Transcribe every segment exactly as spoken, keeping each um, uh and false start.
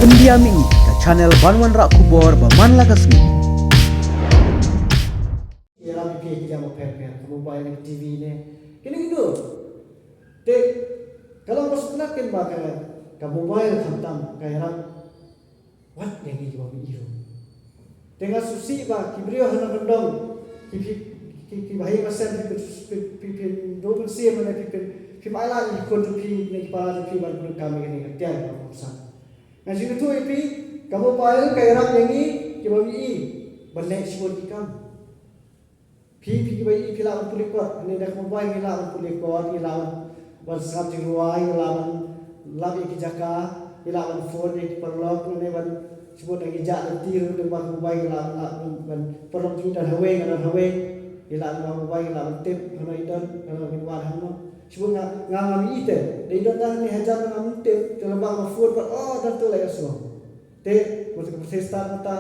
India Mih, ka channel ban wanrah khubor ba man la ka sngi. Ïarap ïa phi ki jam bapher bapher, ka mobile ne ka T V ne. Kine ki dur. Te ka long ba sngewtynnat kein ba ka, ka mobile khamtam ka ïarap wat ïa ngi kiba mih ruh. Te nga sngewsih ba ki briew ha nongkyndong ki, phi, ki, ki bahaïing bahasem phi, phi, phi, phi duh mynsiem ne phi, phi, phim ailad ïa ki khun jong phi ne ki para jong phi ban pyndonkam ïa kane ka tiar kaba kongsan. Nga sngewthuh ïa phi, ka mobile ka ïarap ïa ngi kiba mih ban leh shibun ki kam. Phi, phi kiba ïeit phi lah ban pule kot, ne da ka mobile ngi lah ban pule kot, ngi lah ban, ban sngap jingrwai, ngi lah ban lap ïa ki jaka, ngi lah ban phone ïa ki paralok, ne ban shibun da ngi jah lynti ruh, lyngba ka mobile ngi lah ban, lah ban, ban paralok jong ngi don hawei, nga don hawei, ngi lah lyngba ka mobile ngi lah ban tip hano i don, hano i wan hangno. Shibun nga, nga ngam ïeit te, da i don tang hangne hajan ngam tip, te lyngba ka phone pat, oh, don to la ïohsngew. Te mynta ka pyrthei stad mynta,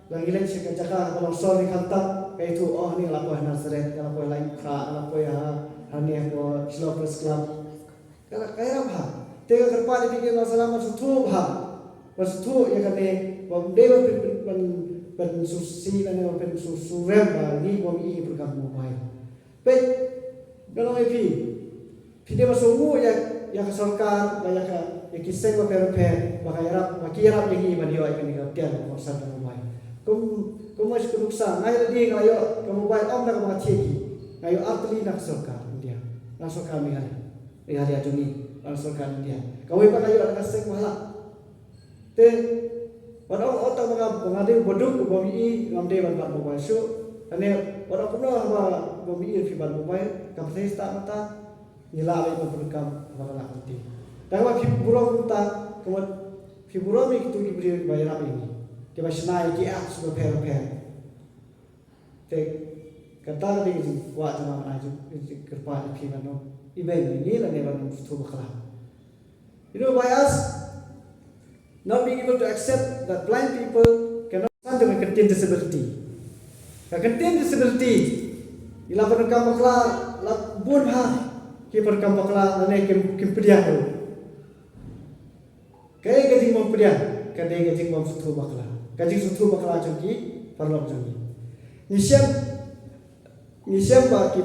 la ngi leit sha ka jaka kaba long sor ne khamtam, ka ïathuh, oh, hangne nga la poi ha Nazareth, nga la poi ha Laitumkhrah, nga la poi ha, hangne ha Shillong Press Club. Ka la, ka ïarap bha. Te nga kyrpad ïa phi ki nongïalam ban sngewthuh bha. Ban sngewthuh ïa kane, ba ym dei ban pyn, pyn, ban, ban sngewsih lane ban pynsngewsih rem ba ngi, ba ngi pyrkhat mobile. Peit, nga ong ïa phi. Phi dei ban sngewnguh ïa, ïa ka sorkar, ba ïa ka, ïa ki seng bapher bapher, ba ka ïarap, ba ki ïarap ïa ngi ban ïoh ïa kane ka tiar kaba kongsan ka mobile. Kum, kum ma shu nuksa, nga ïa lade nga ïoh ka mobile ym da kaba nga thied hi. Nga ïoh artylli na ka sorkar India, na ka sorkar Meghalaya. Meghalaya jong ngi, na ka sorkar India. Kawei pat nga ïoh na ka seng Mahalak. Te, wat ong, oh, tang ba nga, ba nga dei ba duk, ba mih, ngam dei ban bat mobile shuh. Kane, wat ong kumno haba, ba mih phi bat mobile, ka pyrthei stad mynta, ngi lah ban pyndonkam haba ka lah ka lynti. Tang ba phi burom mynta, kumno phi burom ïa kito ki briew kiba ïarap ïa ngi. Kiba shna ïa ki apps bapher bapher. Te kata ka dei ka jingkwah jong nga, nga ju, ju kyrpad ïa phi ban ong. Ibai ngi lane ban ong sngewthuh bakla. You know, by us not being able to accept that blind people cannot, san jong ka ktien disability. Ka ktien disability, i la pyndonkam bakla, la bun ha ki pyndonkam bakla, lane kim, kim pdiang ruh. Kaei ka jingbymphriang? Ka dei ka jingbymsngewthuh bakla. Ka jingsngewthuh bakla jong ki paralok jong ngi. Ngi shem, ngi shem ba ki,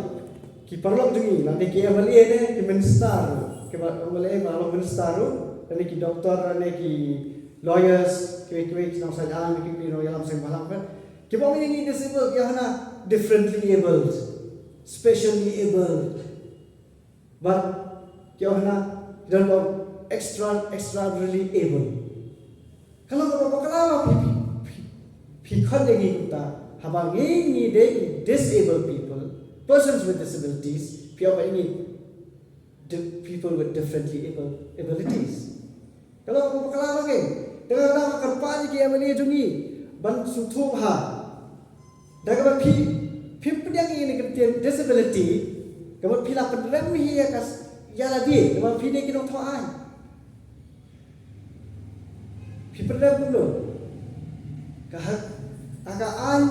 ki paralok jong ngi, lane ki M L A ne ki minister ruh, ki ba, M L A ba long minister ruh, lane ki doctor, lane ki lawyers, kiwei kiwei ki nongshai aiñ, ki, ki nongïalam seng bhalang kan. Kiba ong ïa ngi disabled, ki ong hana differently abled, specially abled. Bad ki ong hana, ki don ba extra, extraordinarily able. Ka long kaba bakla ba phi, phi, phi, phi khot ïa ngi kumta. Haba ngi, ngi dei ki disabled people, persons with disabilities, phi ong ba ngi di-, people with differently able abilities. Ka long kaba bakla ba ngi. Te nga kyrpad ïa ki M L A jong ngi ban sngewthuh bha. Da kaba phi, phim pdiang ïa kane ka ktien disability, kaba phi la pynrem hi ïa ka s-, ïa lade, kaba phi dei ki nongthoh aiñ. Phi pynrem kumno? Ka ha, ha ka aiñ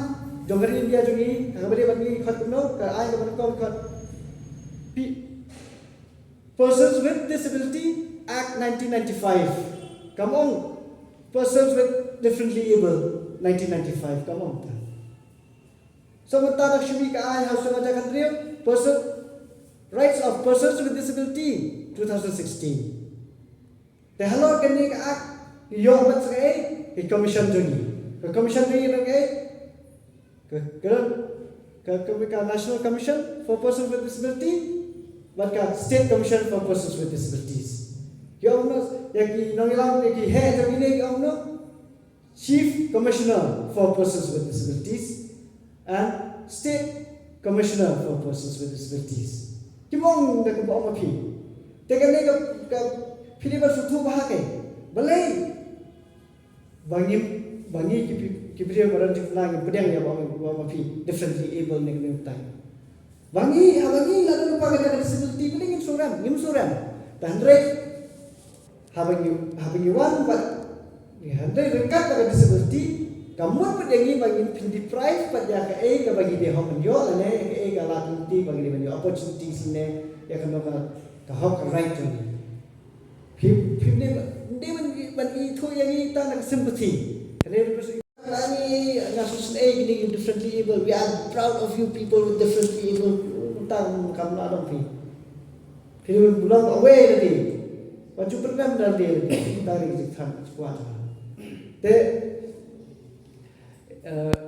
jong ka ri India jong ngi, ha kaba dei ba ngi khot kumno, ka aiñ kaba nyngkong khot. Phi, Persons with Disability Act nineteen ninety-five. Kam ong Persons with Differently Able nineteen ninety-five. Kam ong ta. So mynta da shu mih ka aiñ ha u snem hajar khathynriew, Person, Rights of Persons with Disability two thousand sixteen. Te halor kane ka act, ïoh bad sa kaei, ka commission jong ngi. Ka commission jong ngi ka, ka, ka, ka, ka National Commission for Persons with Disability, bad ka State Commission for Persons with Disabilities. Ki ong kumno, ïa ki nongïalam, ïa ki heh jong ngi ne ki ong kumno, Chief Commissioner for Persons with Disabilities and State Commissioner for Persons with Disabilities. Kim ong da kaba ong ma phi. Te kane ka, ka phi dei ban sngewthuh bha ha ke. Balei? Ba ngi, ba ngi ki, ki briew ba don jingpynlong, ngim pdiang ïa ba ong, ba ong ma phi differently able ne kane utai. Ba ngi, haba ngi la don lypa ka disability, balei ngim sngewrem, ngim sngewrem. Te hynrei haba ngi, haba ngi wan bad, ngi hynrei ryngkat bad ka disability, ka mut pat ïa ngi ba ngin pyndeprive pat ïa kaei kaba ngi dei hok ban ïoh lane ïa kaei ka lad lynti ba ngi dei ban ïoh, opportunities ne ïa kano ka, ka hok ka right jong ngi. Phim, phim dei, dei ban, ban ithuh ïa ngi tang na ka sympathy. Kane ka person, ngi nga sngewsynei kine ki differently able. We are proud of you people with differently able. Tang kam la dong phi. Phi belong away lagi. Wat ju pyrkhat lagi. Tang ri jik than kwah. Te, eh,